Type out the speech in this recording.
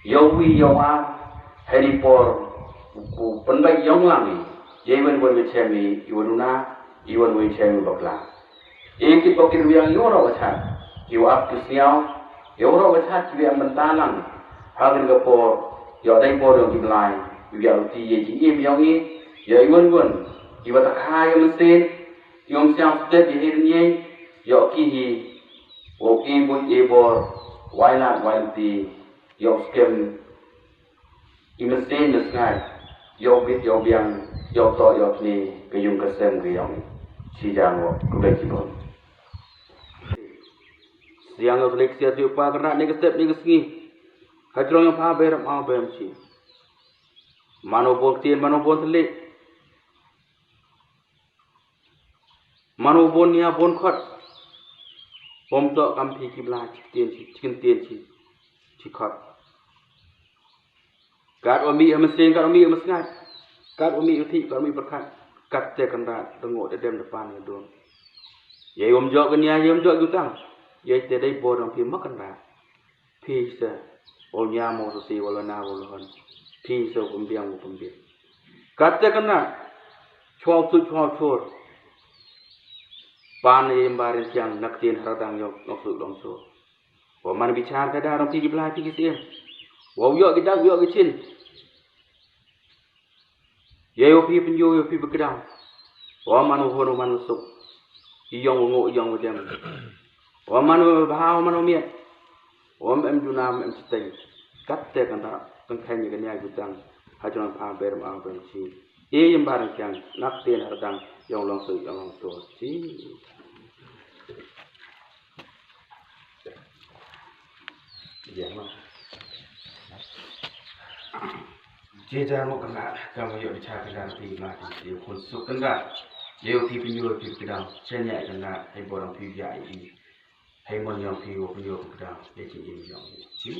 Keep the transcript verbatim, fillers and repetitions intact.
Ïa u wi ïa u ar, ha i por u pynbeit ïong lang i, ïa i wan wan chem i, i wan u na, i wan wan chem i bakla. I kit bok kit wiang ïa u rok bachat, ki u ap ki sniaw, ïa u rok bachat ki wiang mynta lang. Ha kane ka por, ïa dei por ïong ki blai, ïa u ti ïa ki im ïong i, ïa i wan wan, i wa ta kha ïa mynsiem, ki um siang stet ïa hi rynïeng, ïa ki hi, wow i bun i bor, wai lad wai lynti, ïoh skhem, i mynsiem na sngai, ïoh bit ïoh biang, ïoh toh ïoh kni, ka yung ka sem ka yong. Shi jang wo, khublei shibun. Siang ïoh tlik sia tu pa kena ni ka step ni ka sngi. Hajrong ïoh pa berem au berem shi. Mano bon ktien, mano bon tlik. Mano bon nia bon khot. Bom toh kam phi ki bla chi ktien chi, chi ktien chi, chi khot. Kat wa mi em sing, kat wa mi em sngat. Kat wa mi uthi, kat wa mi berkat. Kat te kan da dengo de dem depan ya don. Ye yom jok nia, ye yom jok jutang. Ye te dei bor dang phi makan da. Phi sa, o nia mo so si wala na wala hon. Phi sa pembiang mo pembiang. Kat te kan da. Chua tu chua chor. Pan ye mbarin siang nak tin haradang yok nok su long so. Wa man bichar ka da rong phi ki bla phi ki siem. Wa yok ki dak yok ki chin. Ye yo phi pynyo yo phi pykdang. Wa man u hon u man u suk. I yong u ngo i yong u dem. Wa man u bha wa man u miet. Wa em duna em chiteng. Kat te kan da kan khen ni kan ya jutang. Hajrong pa ber ma ber chi. I yim bar kyang nak te na dang yong long su yong long su. Chi. Ïa ma. Jai jai mo kanda, kama yo di cha kanda pi ma ti ti khun suk kanda. Yo pi pi yo pi pi dang, chen ya kanda, hai borang pi ya i. Hai mon yong pi yo pi yo pi dang, ya chi i yong i. Chi.